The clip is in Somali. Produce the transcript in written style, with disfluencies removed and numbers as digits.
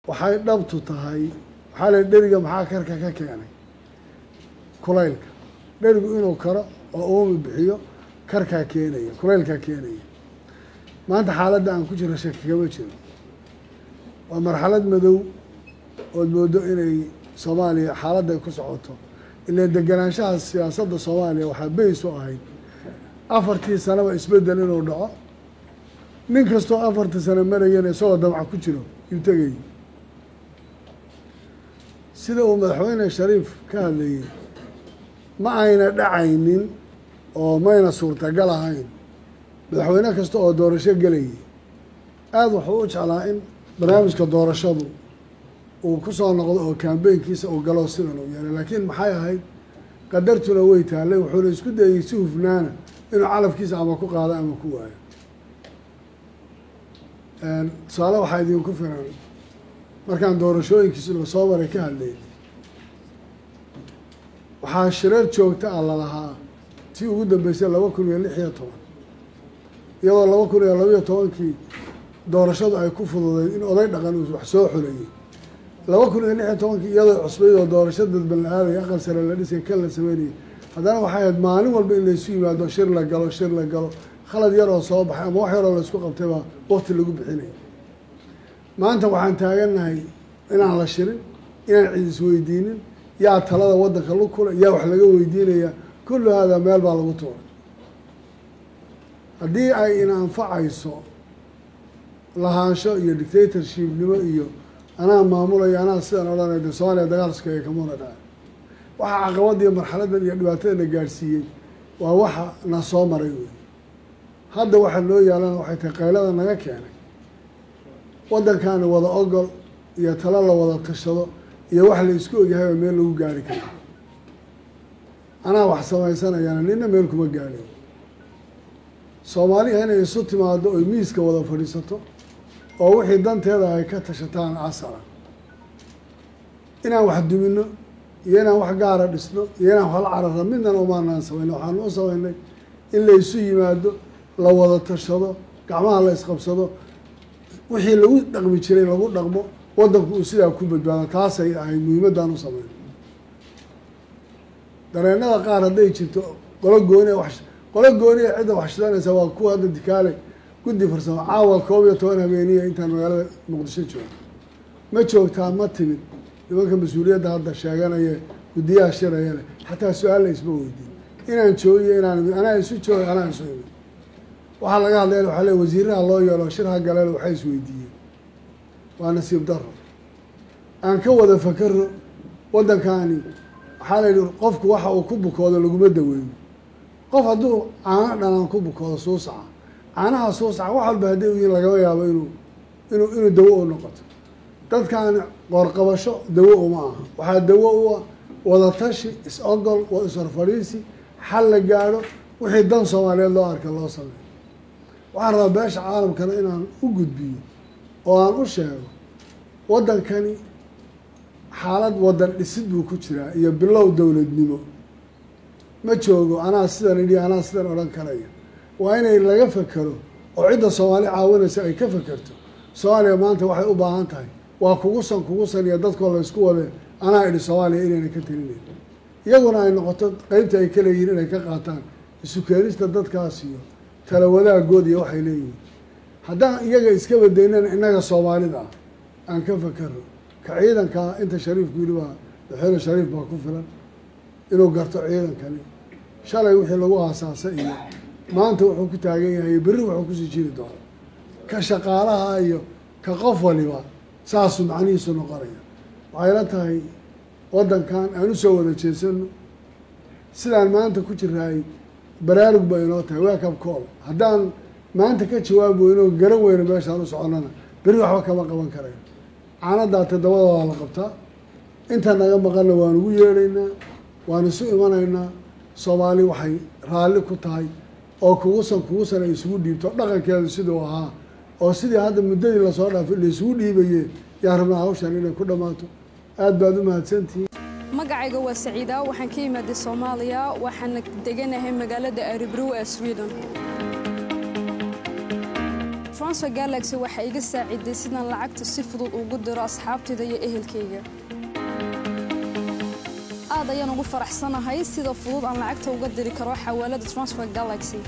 Waxay dhabtu tahay, waxaa la dheriga maxaa karka ka keenay? Kulaylka. Dherigu inuu karo oo uumi bixiyo karkaa keenaya, kulaylkaa keenaya. Maanta xaaladda aan ku jiro shaki kama jiro, waa marxalad madow ood moodo inay Soomaaliya xaaladday ku socoto. Ilaan deganaanshaha siyaasadda Soomaaliya waxaa bays u ahayd 4tii sanaba isbeddel inuu dhaco. Nin kastoo 4tii sano marayana isagoo damca ku jiro yuu tegayay. Sida uu Madaxweyne Shariif ka hadlayey, ma ayna dhacaynin oo mayna suurtagal ahayn. Madaxweyne kasta oo doorasho gelayay aada wuxuu u jeclaa in barnaamijka doorashadu uu ku soo noqdo oo kambeynkiisa uu galo sidan uu yeelay, laakiin maxay ahayd, qadartuna way taallay. Wuxuuna isku dayey si hufnaana inuu calafkiisa ama ku qaado ama ku waayo. Tusaale waxaa idinku filan markaan doorashooyinkiisi lasoo maray ka hadlayay, waxaa shirar joogta ah lalahaa. Tii ugu dambeysay 2016, iyadoo 2012kii doorashadu ay ku fududeyd in oday dhaqan uu wax soo xulayey, 2016kii iyadoo cusbayd oo doorasho dadban la aadaya, aqal sare la dhisay, kan la sameynayay, haddana waxay ahayd maalin walba in laysu yimaado, shir la galo, shir la galo. Khalad yar oo soo baxay ama wax yaroo laysku qabtay baa wakti lagu bixinaya. Maanta waxaan taagannahay inaan la shirin, inaan cid isweydiinin yaa talada waddanka lu kula, yaa wax laga weydiinaya. Kullu haadaa meel baa lagu tuuray. Haddii ay ina anfacayso lahaansho iyo dictatorshipnimo iyo anaa maamulaya, anaa sidaan odhanay, de Soomaaliya dagaal sokeeye kamuna dhacay. Waxa caqabada iyo marxaladan iyo dhibaatadana gaadhsiiyey waa waxa na soo maray wey. Hadda waxa noo yaalana waxay tahay qaylada naga keenay waddankaana wada ogol iyo talo la wada tashado iyo wax la isku ogyahay oo meel lagu gaari karo. Anaa wax samaysanayana nina meel kuma gaadhay. Soomaaliya inay isu timaado oy miiska wada fadhiisato oo wixii danteeda ay ka tashataan asala. Inaan wax dumino iyo inaan wax gaara dhisno iyo inaan wax la cararno midnana umaanaan samaynay. Waxaanu u samaynay in la isu yimaado, la wada tashado, gacmaha la isqabsado, wixii lagu dhaqmi jiray lagu dhaqmo, waddanku uu sidaa ku badbaado. Taasay ahayd muhiimaddaan u samaynay. Dareenada qaar hadday jirto qolo gooniya, wax qolo gooniya cidda wax shidanaysa waa kuwa hadda dikaale guddi farsamo. Caawa 11 habeeniya intaan magaalada Muqdisho joogo, ma joogtaa, ma timid nimanka mas-uuliyadda hadda sheeganaya guddiyaha shiraya leh, xataa su-aal la isma weydiin inaan joogiyo inaan anaa isu joogay, anaa isu imid. Waxaa laga hadlaya waxaa le wasiiraha loo yeelo shir ha galeen, waxay isweydiiyeen. Waa nasiib daro. Aan ka wada fakero waddankaani. Waxaa la yidhi qofku waxa uu ku bukoodo laguma daweyno. Qof hadduu caano dhanaan ku bukoodo, suusaca, caanaha suusaca wax walba hadday u yihiin, lagama yaabo inuu dawo u noqoto. Dadkaani qoorqabasho dawo uma aha. Waxaa dawo u ah wadatashi, is-ogol, is-horfadhiisi, xal la gaadho, wixii dan Soomaaliyeed loo arka loo sameeyo. Waxaan rabaa beesha caalamkana inaan u gudbiyo oo aan u sheego waddankani xaalad waddan dhisid buu ku jiraa iyo bilow dowladnimo. Ma joogo anaa sidan idhi, anaa sidan odhan karaya. Waa inay laga fekero oo cidda Soomaali caawinaysa ay ka fekerto. Soomaaliya maanta waxay u baahan tahay waa kugusan kugusan iyo dadkoo la isku wade anaa idhi Soomaaliya inayna ka talinayn, iyaguna ay noqoto qeybta ay ka leeyihiin inay ka qaataan isu keenista dadkaas iyo tala wadaagooda iyo waxay leeyihiin. Haddaan iyaga iska badaynana, innaga Soomaalida ah aan ka fakero. Ka ciidankaa inta Shariifku yidhi baa, Madaxweyne Shariif baa ku filan inuu garto ciidankani shalay wixii lagu aasaasay iyo maanta wuxuu ku taagan yahay iyo berri wuxuu kusii jiri doona. Ka shaqaalaha iyo ka qof waliba saasuu macnihiisu noqonaya. Waxay la tahay waddankan aan usoo wada jeesano. Sidaan maanta ku jiraay baraarug ba inoo tahay, wake up call. Haddaan maanta ka jawaab weyno, garan weyno meeshaan u soconnana, berri waxba kama qaban karayo. Caanadaa toddobada waa la qabtaa. Inta naga maqanna waan ugu yeedhaynaa, waan isu imanaynaa. Soomaali waxay raalli ku tahay oo kugusan kugusan ay isugu dhiibto dhaqankeedu siduu ahaa oo sidii hadda muddadii lasoo dhaafay la isugu dhiibaye yaa rabnaa hawshan inay ku dhammaato. Aad baad u mahadsantihiin. Magacayga waa Saciida, waxaan ka imaaday Soomaaliya, waxaana deganahay magaalada Örebro ee Sweden. Transfer Galaxy waxay iga saaciday sidaan lacagta si fudud ugu diro asxaabtayda iyo ehelkayga. Aad ayaan ugu faraxsanahay sida fudud aan lacagta uga diri karo xawaalada Transfer Galaxy.